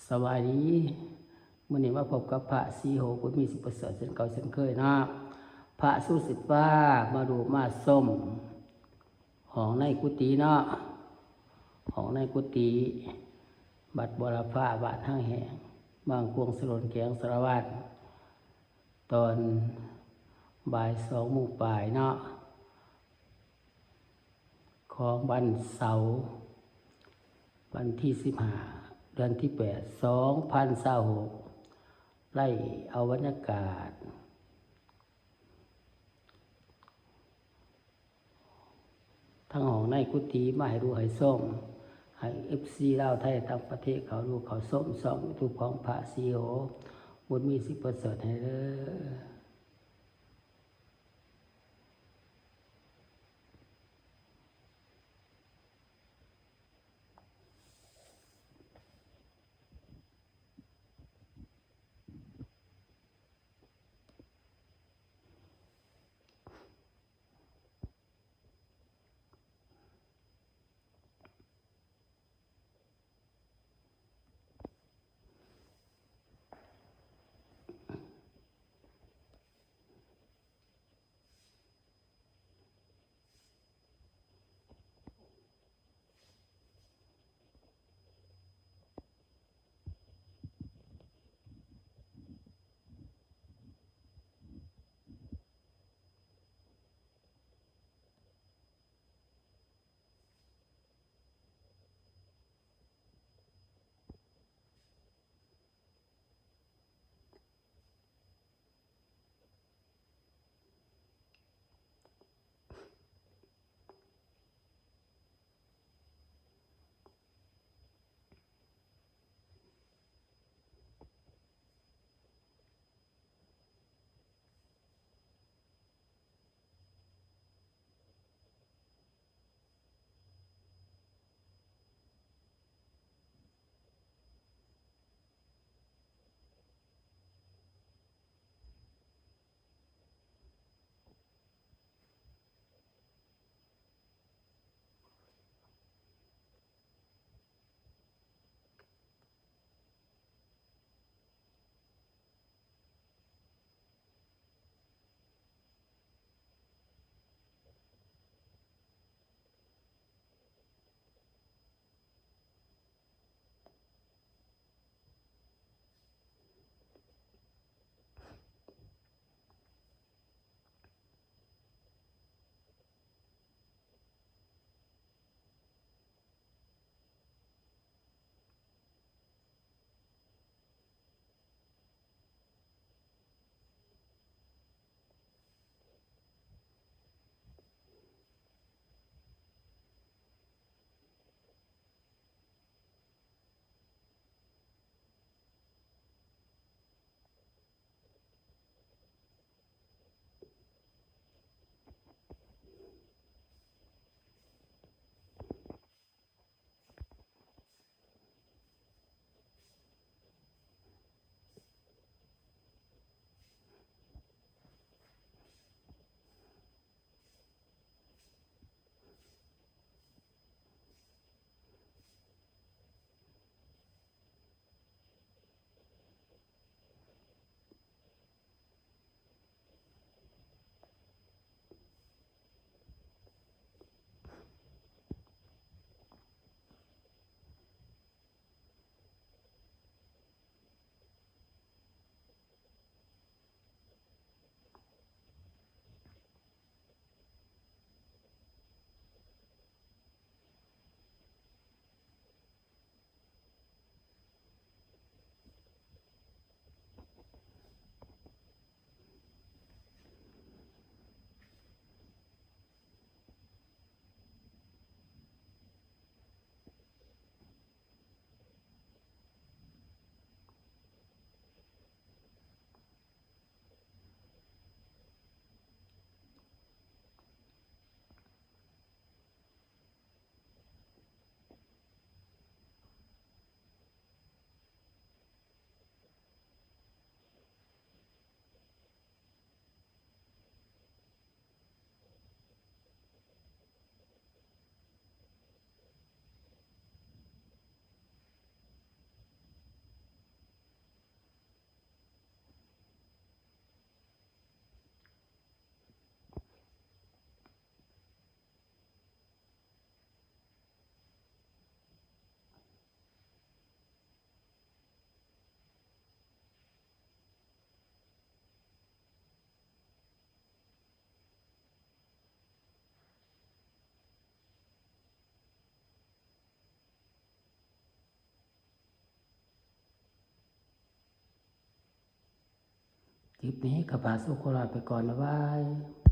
ສະບາຍດີ ມື້ນີ້ມາພົບກັບພະສີໂຫ ບຸນມີ ສິບປະເສີດ ເຊັ່ນເກົ່າເຊັ່ນເຄີຍເນາະ. ພະສຸສິດວ່າມາດູມາຊົມຫ້ອງໃນກຸຕິເນາະ, ຫ້ອງໃນກຸຕິ ວັດບົວລະພາ ບ້ານຫາງແຫ້ງ ເມືອງກວງສະໂລນ ແຂວງສາລະວັນ ຕອນບ່າຍສອງໂມງປາຍເນາະ ຂອງວັນເສົາ ວັນທີສິບຫ້າ ເດືອນທີແປດ ສອງພັນຊາວຫົກ ໄດ້ເອົາບັນຍາກາດ ທັງຫ້ອງໃນກຸຕິມາໃຫ້ດູໃຫ້ຊົມ ໃຫ້ເອັຟຊີລາວໄທຕ່າງປະເທດເຂົ້າດູເຂົ້າຊົມຊ່ອງຢູທູບຂອງພະສີໂຫ ບຸນມີ ສິບປະເສີດ ໃຫ້ເດີ. ຄລິບນີ້ກໍພາສູ່ຄົນລາໄປກ່ອນ ບາຍບາຍ.